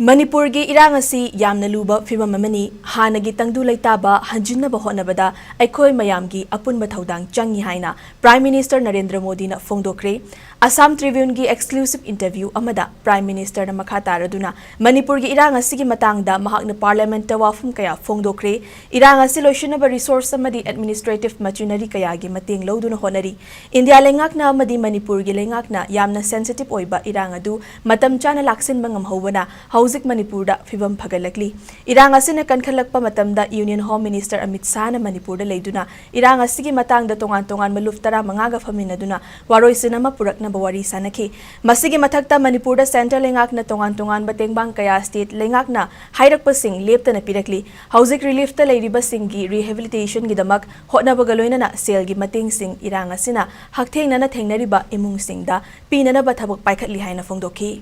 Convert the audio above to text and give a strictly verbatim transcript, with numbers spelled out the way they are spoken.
ꯃꯅꯤꯄꯨꯔꯒꯤ ꯏꯔꯥꯡ ꯑꯁꯤ ꯌꯥꯝꯅ ꯂꯨꯕ ꯐꯤꯚꯝ ꯑꯃꯅꯤ꯫ ꯍꯥꯟꯅꯒꯤ ꯇꯪꯗꯨ ꯂꯩꯇꯥꯕ ꯍꯟꯖꯤꯟꯅꯕ ꯍꯣꯠꯅꯕꯗ ꯑꯩꯈꯣꯏ ꯃꯌꯥꯝꯒꯤ ꯑꯄꯨꯟꯕ ꯊꯧꯗꯥꯡ ꯆꯪꯏ ꯍꯥꯏꯅ Prime Minister ꯅꯔꯦꯟꯗ꯭ꯔ ꯃꯣꯗꯤꯅ ꯐꯣꯡꯗꯣꯛꯈ꯭ꯔꯦ꯫ Assam Tribune ꯒꯤ exclusive interview ꯑꯃꯗ Prime Minister ꯅ ꯃꯈꯥ ꯇꯥꯔꯗꯨꯅ ꯃꯅꯤꯄꯨꯔꯒꯤ ꯏꯔꯥꯡ ꯑꯁꯤꯒꯤ ꯃꯇꯥꯡꯗ ꯃꯍꯥꯛꯅ Parliament ꯇ ꯋꯥꯐꯝ ꯀꯌꯥ ꯐꯣꯡꯗꯣꯛꯈ꯭ꯔꯦ꯫ ꯏꯔꯥꯡ ꯑꯁꯤ ꯂꯣꯏꯁꯤꯟꯅꯕ resource ꯑꯃꯗꯤ administrative machinery ꯀꯌꯥꯒꯤ ꯃꯇꯦꯡ ꯂꯧꯗꯨꯅ ꯍꯣꯠꯅꯔꯤ꯫ ꯏꯟꯗꯤꯌꯥ ꯂꯩꯉꯥꯛꯅ ꯑꯃꯗꯤ ꯃꯅꯤꯄꯨꯔꯒꯤ ꯂꯩꯉꯥꯛꯅ ꯌꯥꯝꯅ sensitive ꯑꯣꯏꯕ ꯏꯔꯥꯡ ꯑꯗꯨ ꯃꯇꯝ ꯆꯥꯅ ꯂꯥꯛꯁꯤꯟꯕ ꯉꯝꯍꯧꯕꯅ ꯍꯧꯖꯤꯛ ꯃꯅꯤꯄꯨꯔꯗ ꯐꯤꯚꯝ ꯐꯒꯠꯂꯛꯂꯤ꯫ ꯏꯔꯥꯡ ꯑꯁꯤꯅ ꯀꯟꯈꯠꯂꯛꯄ ꯃꯇꯝꯗ Union Home Minister ꯑꯃꯤꯠ ꯁꯥꯍꯅ ꯃꯅꯤꯄꯨꯔꯗ ꯂꯩꯗꯨꯅ ꯏꯔꯥꯡ ꯑꯁꯤꯒꯤ ꯃꯇꯥꯡꯗ ꯇꯣꯉꯥꯟ ꯇꯣꯉꯥꯟꯕ ꯂꯨꯞ ꯇꯔꯥꯃꯉꯥꯒ ꯐꯝꯃꯤꯟꯅꯗꯨꯅ ꯋꯥꯔꯣꯏꯁꯤꯟ ꯑꯃ ꯄꯨꯔꯛꯅꯕ ꯋꯥꯔꯤ ꯁꯥꯅꯈꯤ꯫ ꯃꯁꯤꯒꯤ ꯃꯊꯛꯇ ꯃꯅꯤꯄꯨꯔꯗ centre ꯂꯩꯉꯥꯛꯅ ꯇꯣꯉꯥꯟ ꯇꯣꯉꯥꯟꯕ ꯇꯦꯡꯕꯥꯡ ꯀꯌꯥ state ꯂꯩꯉꯥꯛꯅ ꯍꯥꯏꯔꯛꯄꯁꯤꯡ ꯂꯦꯞꯇꯅ ꯄꯤꯔꯛꯂꯤ꯫ ꯍꯧꯖꯤꯛ relief ꯇ ꯂꯩꯔꯤꯕꯁꯤꯡꯒꯤ rehabilitation ꯒꯤꯗꯃꯛ ꯍꯣꯠꯅꯕꯒ ꯂꯣꯏꯅꯅ ꯁꯦꯜꯒꯤ ꯃꯇꯦꯡꯁꯤꯡ ꯏꯔꯥꯡ ꯑꯁꯤꯅ ꯍꯛꯊꯦꯡꯅꯅ ꯊꯦꯡꯅꯔꯤꯕ ꯏꯃꯨꯡꯁꯤꯡꯗ ꯄꯤꯅꯅꯕ ꯊꯕꯛ ꯄꯥꯏꯈꯠꯂꯤ ꯍꯥꯏꯅ ꯐꯣꯡꯗꯣꯛꯈꯤ꯫